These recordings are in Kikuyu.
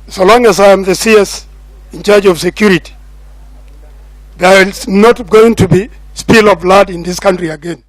So long as I am the CS in charge of security, there is not going to be spill of blood in this country again.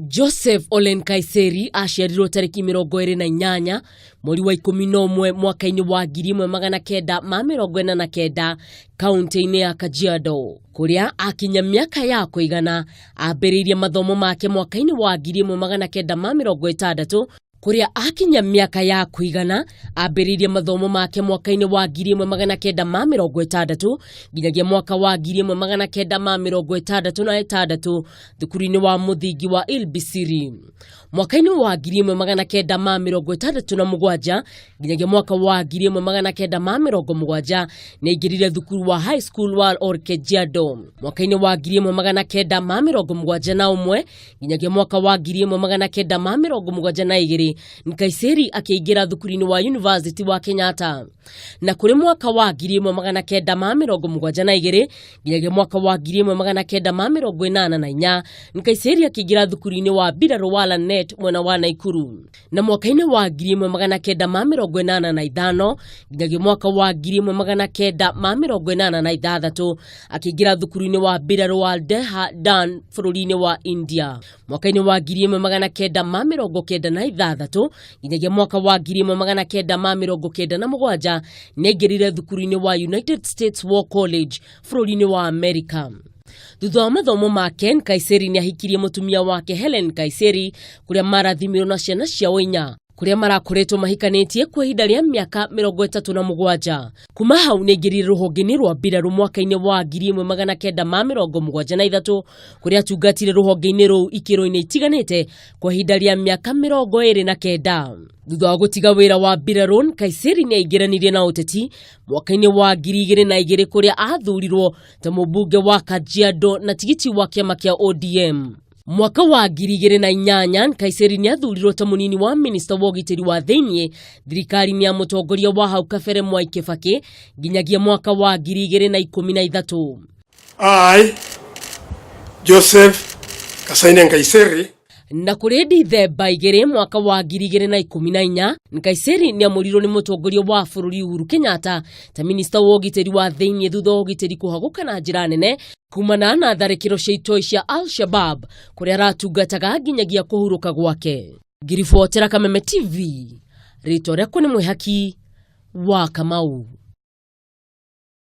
Joseph Ole Nkaissery aciarirwo tarĩki 28 mweri wa 11 mwaka-inĩ wa 1949 kaunti-inĩ ya Kajiado, kũrĩa akinya mĩaka ya kũigana. Ambĩrĩirie mathomo make mwaka-inĩ wa 1960, kũrĩa akinya mĩaka ya kũigana. Ambĩrĩirie mathomo make mwaka-inĩ wa 1960 nginyagia mwaka wa 1966 thukuru-inĩ wa mũthingi wa Ilbisiri. Mwaka-inĩ wa 1967 nginyagia mwaka wa 1970 nĩaingĩrire thukuru wa high school wa Olkejiado. Mwaka-inĩ wa 1971 nginyagia mwaka wa 1972, Nkaissery akĩingĩra thukuru-inĩ wa University wa Kenyatta, na kũrĩ mwaka wa 1972 nginyagia mwaka wa 1984, Nkaissery akĩingĩra thukuru-inĩ wa mbirarũ wa Lanet mwena wa Naikuru. Na mwaka-inĩ wa 1985 nginyagia mwaka wa 1986 akĩingĩra thukuru-inĩ wa mbirarũ wa Dehra Dun bũrũri-inĩ wa India. Mwaka-inĩ wa 1996 nginyagia mwaka wa 1997 nĩaingĩrire thukuru-inĩ wa United States War College bũrũri-inĩ wa America. Thutha wa mathomo make, Nkaissery nĩahikirie mũtumia wake Helen Nkaissery, kũrĩa marathimirwo na ciana ciao inya, kũrĩa marakoretwo mahikanĩtie kwa ihinda rĩa mĩaka 37. Kuma hau nĩaingĩrire rũhonge-inĩ rwa mbirarũ mwaka-inĩ wa 1973, kũrĩa atungatire rũhonge-inĩ rũu ikĩro-inĩ itiganĩte kwa ihinda rĩa mĩaka 29. Thutha wa gũtiga wĩra wa mbirarũ, Nkaissery nĩaingĩranirie na ũteti mwaka-inĩ wa 2002, kũrĩa athurirwo ta mũmbunge wa Kajiado na tigiti wa kĩama kĩa ODM. Mwaka wa 2008, Nkaissery nĩathurirwo ta mũnini wa minista wa ũgitĩri wa thĩiniĩ thirikari-inĩ ya mũtongoria wa hau kabere Mwai Kibaki nginyagia mwaka wa 2013. I, Joseph Kasaine Nkaissery, Na kũrĩ Dithemba 2 mwaka wa 2014, Nkaissery nĩamũrirwo nĩ mũtongoria wa bũrũri Uhuru Kenyatta ta minista wa ũgitĩri wa thĩiniĩ, thutha wa ũgitĩri kũhagũka na njĩra nene kumana na tharĩkĩro cia itoi cia Al-Shabab kũrĩa aratungataga nginyagia kũhurũka gwake. Ngiribotera Kameme TV, rĩtwa rĩakwa nĩ Mwĩhaki wa Kamau.